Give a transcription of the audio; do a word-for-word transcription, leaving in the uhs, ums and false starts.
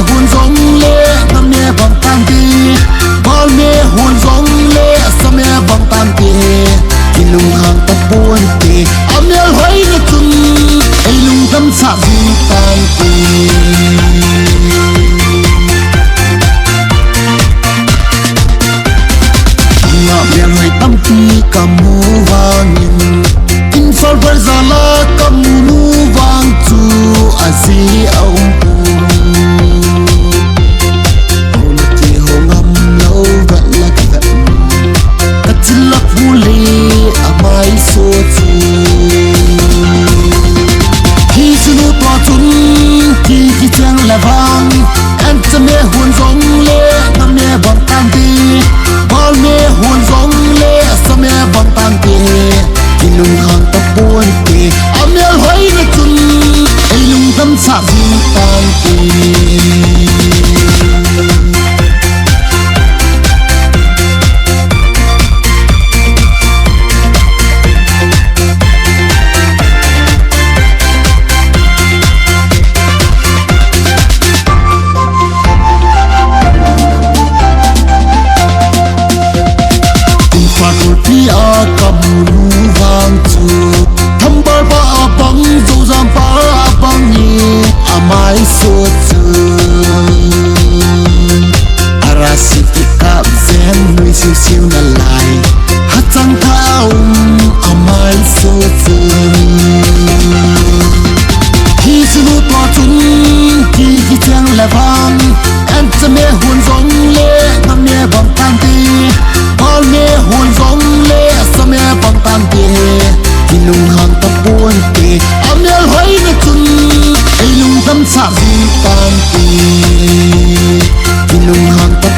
Hon jong le, nam e bang tante. Bal me hon jong le, sam e bang tante. Kilunghang tapon te, amel hoina chun, ei lungdam sah jing tante. Nga mel hoi tampi kamu vangin, Imphal bazar la kamu nu vang chu ajeh a um pon. Hon ti ho ngam lou vat la ka vet. Ka thil lak mu le amai so chu. Hi chu nu tua chun ki ki chang la vang. An cha me hon jong le, nam e bang tante. Bal me hon jong le, sam e bang tante. Kilunghang tapon te, amel hoina chun, ei lungdam sah jing tante. Imphal khulpi a kamu nu vang chu, Thambal pa abang, Zozam pa abang e, amai so chu. Arasi kikap jen nui siu siu na lai. Hachang tha um amai so chu. Hi chu nu tua chun ki ki chang la vang. An cha me hon jong le, nam e bang tante. Bal me hon jong le, sam e bang tante. Kilunghang tapon te, amel hoina chun, ei lungdam sah jing tante. Kilunghang ta